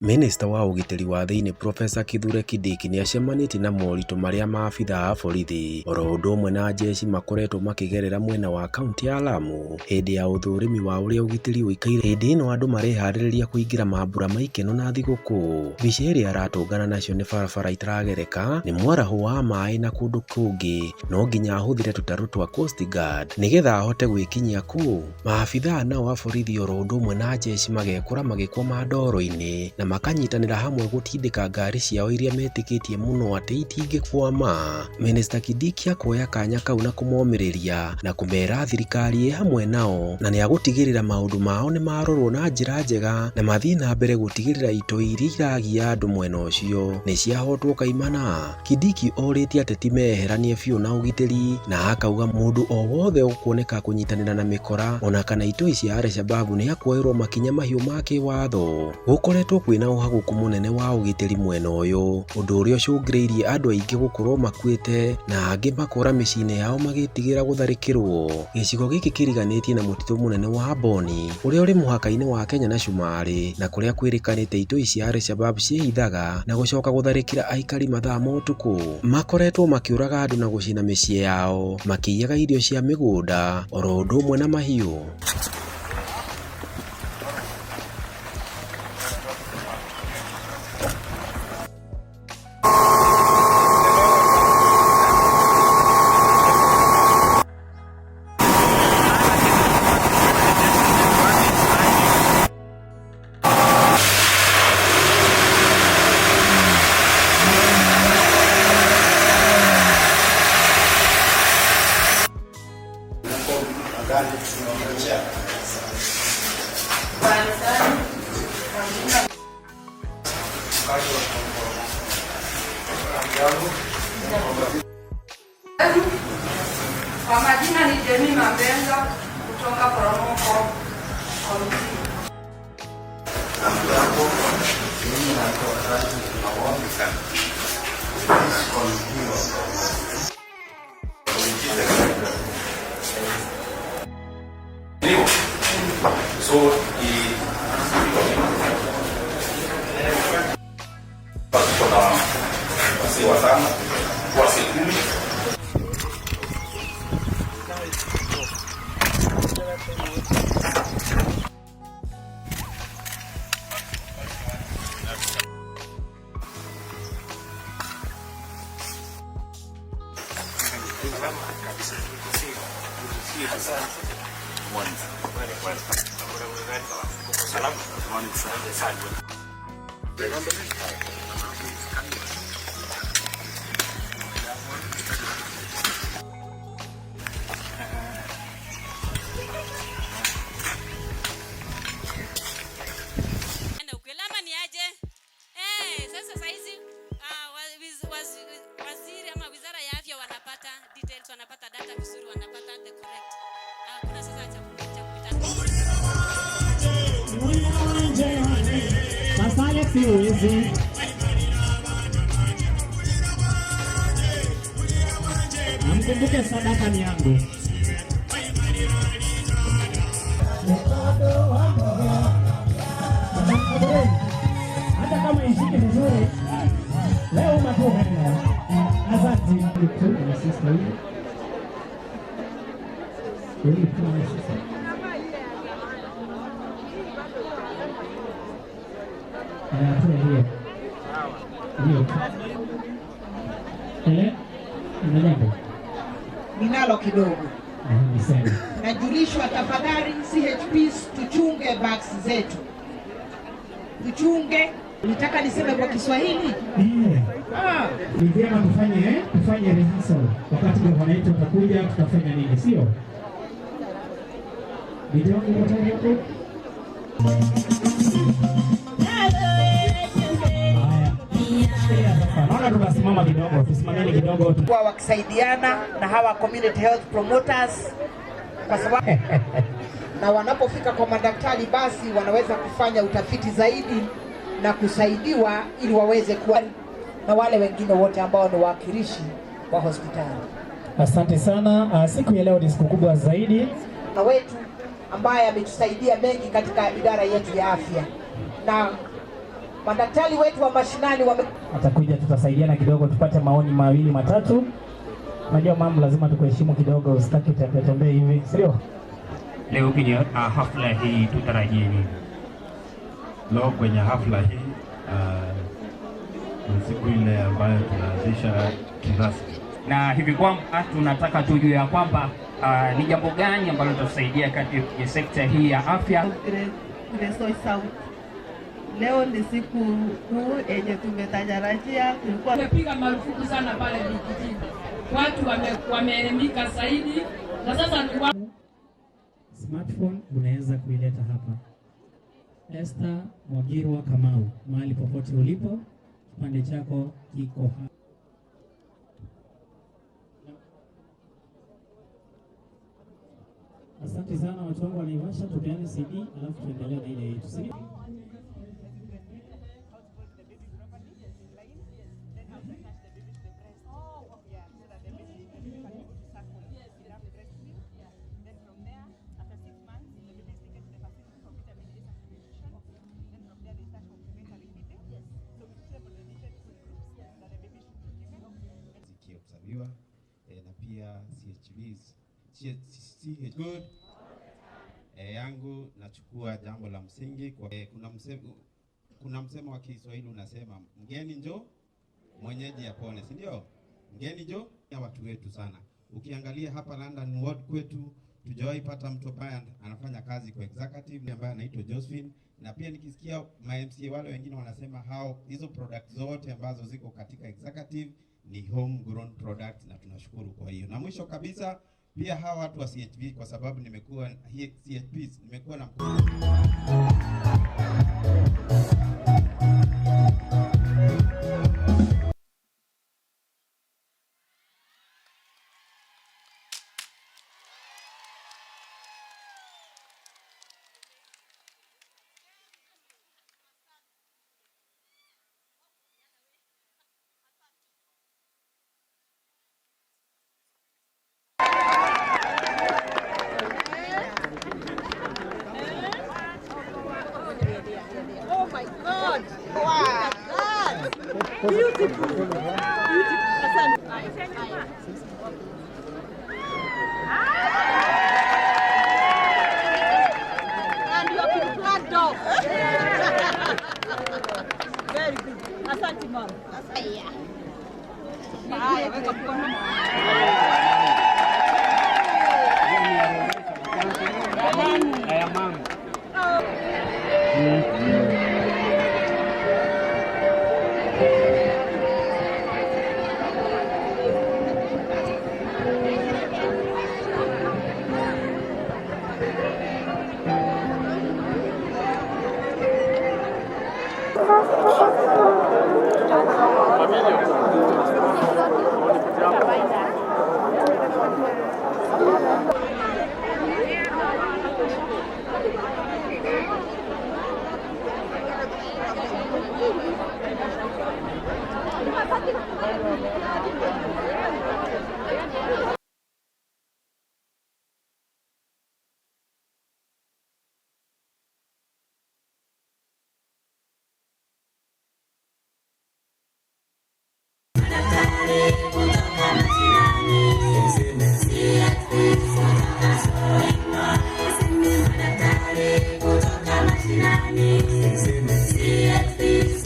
Mĩnĩsta wa ũgitĩri wa thĩinĩ Profesa Kithure Kindiki nĩacemanĩtie na moritũ marĩa maabithaa a borithi oro ũndũ ũmwe na jeshi makoretwo makĩgerera mwena wa kaunti ya Lamu hĩndĩ ya ũthũrimi wa ũrĩa ũgitĩri ũikaire hĩndĩ ĩno andũ mareharĩrĩria kũingĩra mambura ma ikeno na thigũkũ. Mbica ĩrĩa aratũngana nacio nĩ barabara itaragereka nĩ mwaraho wa maĩ na kũndũ kũngĩ no nginya ahũthĩre tũtarũ twa Coast Guard nĩgetha ahote gwĩkinyia kũu. Maabithaa nao a borithi oro ũndũ ũmwe na jeshi magekora magĩkwama ndoro-inĩ na makanyitanĩra hamwe gũtindĩka ngari ciao iria metĩkĩtie mũno atĩ itingĩkwama. Mĩnĩsta Kindiki akoya kanya kau na kũmomĩrĩria na kũmera thirikari ĩ hamwe nao na nĩagũtigĩrĩra maũndũ mao nĩmarorwo na njĩra njega na mathiĩ na mbere gũtigĩrĩra itoi iria iragia andũ mwena ũcio nĩciahotwo kaimana. Kindiki orĩtie ateti meyeheranie biũ na ũgitĩri na akauga mũndũ o wothe ũkuoneka kũnyitanĩra na mĩkora ona kana itoi cia Al-Shabaab nĩakuoerwo makinya mahiũ ma kĩwatho. Gũkoretwo kwĩna ũhagũku mũnene wa ũgitĩri mwena ũyũ ũndũ ũrĩa ũcũngĩrĩirie andũ aingĩ gũkorwo makuĩte na angĩ makora mĩciĩ-inĩ yao magĩtigĩra gũtharĩkĩrwo. Gĩcigo gĩkĩ kĩriganĩtie na mũtitũ mũnene wa Boni ũrĩa ũrĩ mũhaka-inĩ wa Kenya na Cumarĩ na kũrĩa kwĩrĩkanĩte itoi cia Al-Shabaab ciĩhithaga na gũcoka gũtharĩkĩra aikari mathaa ma ũtukũ. Makoretwo makĩũraga andũ na gũcina mĩciĩ yao makĩiyaga irio cia mĩgũnda oro ũndũ ũmwe na mahiũ. Kwa majina ni Jemi Mabenga kutoka Poromoko Committee. So tuko na wasee watano, wasee 10. Ukweli ni aje? Sasa saizi waziri ama wizara ya afya wanapata details, wanapata data vizuri, wanapata the correct. Kuna sasa cha kupita. Siwezi. Namkumbuke sadaka ni yangu. Hata kama ishiki vizuri leo matuhena. Asante. Ninalo kidogo. Najulishwa, tafadhali CHPs tuchunge bags zetu. Tuchunge. Nitaka niseme kwa Kiswahili? Ni vyema tufanye rehearsal. Wakati gavana wetu atakuja tutafanya nini, sio? Video iko tayari hapo? Naona tunasimama kidogo, tusimameni kidogo. Kwa wakisaidiana na hawa community health promoters kwa sababu na wanapofika kwa madaktari basi wanaweza kufanya utafiti zaidi na kusaidiwa ili waweze kuwa na wale wengine wote ambao ni wawakilishi wa hospitali. Asante sana. Siku ya leo ni siku kubwa zaidi. Na wetu ambaye ametusaidia mengi katika idara yetu ya afya. Na Madaktari wetu wa mashinani wame Atakuja, tutasaidiana kidogo, tupate maoni mawili matatu. Unajua mambo lazima tukuheshimu kidogo, usitaki utembee tembee hivi, sio? Leo kwenye hafla hii tutarajie nini? Leo kwenye hafla hii ni siku ile ambayo tunaanzisha kirasmi, Na hivi kwamba tunataka tujue ya kwamba ni jambo gani ambalo litatusaidia katika sekta hii ya afya. Kuresoi South. Leo ni siku kuu yenye tumetarajia. Tulikuwa Tumepiga marufuku sana pale vijijini, watu wameelimika zaidi, na sasa ni Smartphone unaweza kuileta hapa. Esther Mwagirwa Kamau, mahali popote ulipo, kipande chako kiko hapa. Asante sana watu wangu wa Naivasha, tupeane CD alafu tuendelee na ile yetu. Si ndio? Zikiobserviwa na pia CHVs CH good yangu nachukua jambo la msingi kwa, kuna msemo wa Kiswahili unasema mgeni njoo mwenyeji apone, si ndio? Mgeni njoo ya watu wetu sana. Ukiangalia hapa London Ward kwetu tujawahi pata mtu ambaye anafanya kazi kwa executive ambaye anaitwa Josephine, na pia nikisikia ma MCA wale wengine wanasema hao hizo product zote ambazo ziko katika executive ni homegrown product, na tunashukuru kwa hiyo. Na mwisho kabisa pia hawa watu wa CHP, kwa sababu nimekuwa CHPs nimekuwa na Oh my God! Wow! Beautiful! Beautiful. Asante. And you have been flagged off. Very good. Asante mama. Haya, weka mkono. Haya mama.